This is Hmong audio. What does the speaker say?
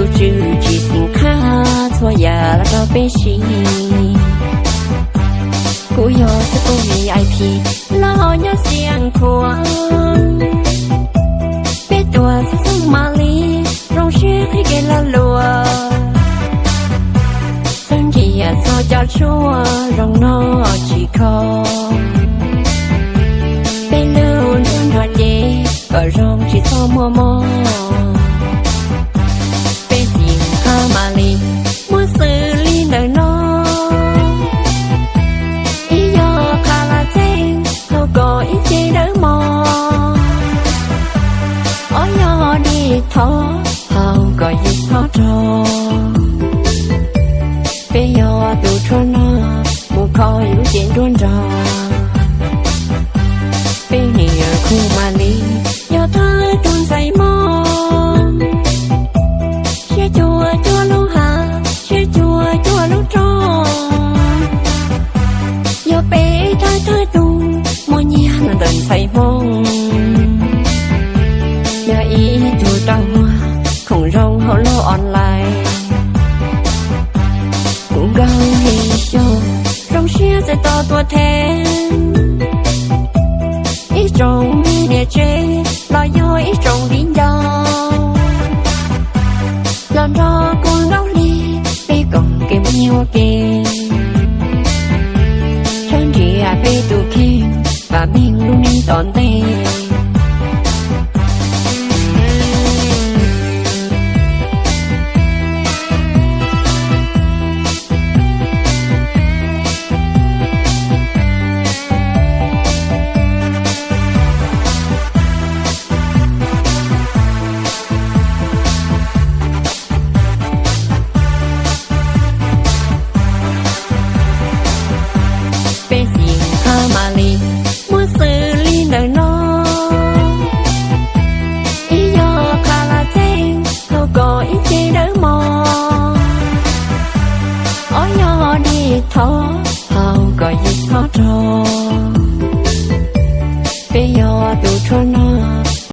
Tus tswv tsis xeem qha txhua yam los rau peb siv. Kuv yog xib fwb V I P los nyob Xiav Khuam. Peb tuaj txog xeev Mam Li, zoo siab qhib kev lag luam. Txawj ntsia txog cov tshuaj zoo no tsis kho. Peb lub ntuj nrog cev kom zoo tsis txhob muaj mob. Peb xeem qha Mam Li muaj xws li ntawm no. Ib yog qha la txeeb, haus kom ib ce dawb mos. Ob yog dej thov, haus kom yus txhob rog. Peb yog tus tshuaj no, mus kho yus lub cev nruab nrog. Peb niam khu Mam Li, yog thawj tug ntxhais Hmoob. Siab cuag cuag lub hav, siab cuag cuag lub roob. Yog peb thawj thawj tug muaj nyiaj los ntawm ntxhais Hmoob. Yog ib tug tau muag khoom zoo hauv lub online. Kuv nkauj Hli Xyooj zoo siab txawm tau tuaj them ib tsoom me niam tsev los yog ib tsoom viv ncaus. Los nrog kuv nkauj Hli, peb koom kev mus ua ke. Txawj ntsia peb tus kheej, vam meej lub neej tom ntej. Peb xeem qha Mam Li muaj xws li ntawm no. Ib yog qha la txeeb, haus kom ib ce dawb mos. Ob yog dej thov, haus kom yus txhob rog. Peb yog tus tshuaj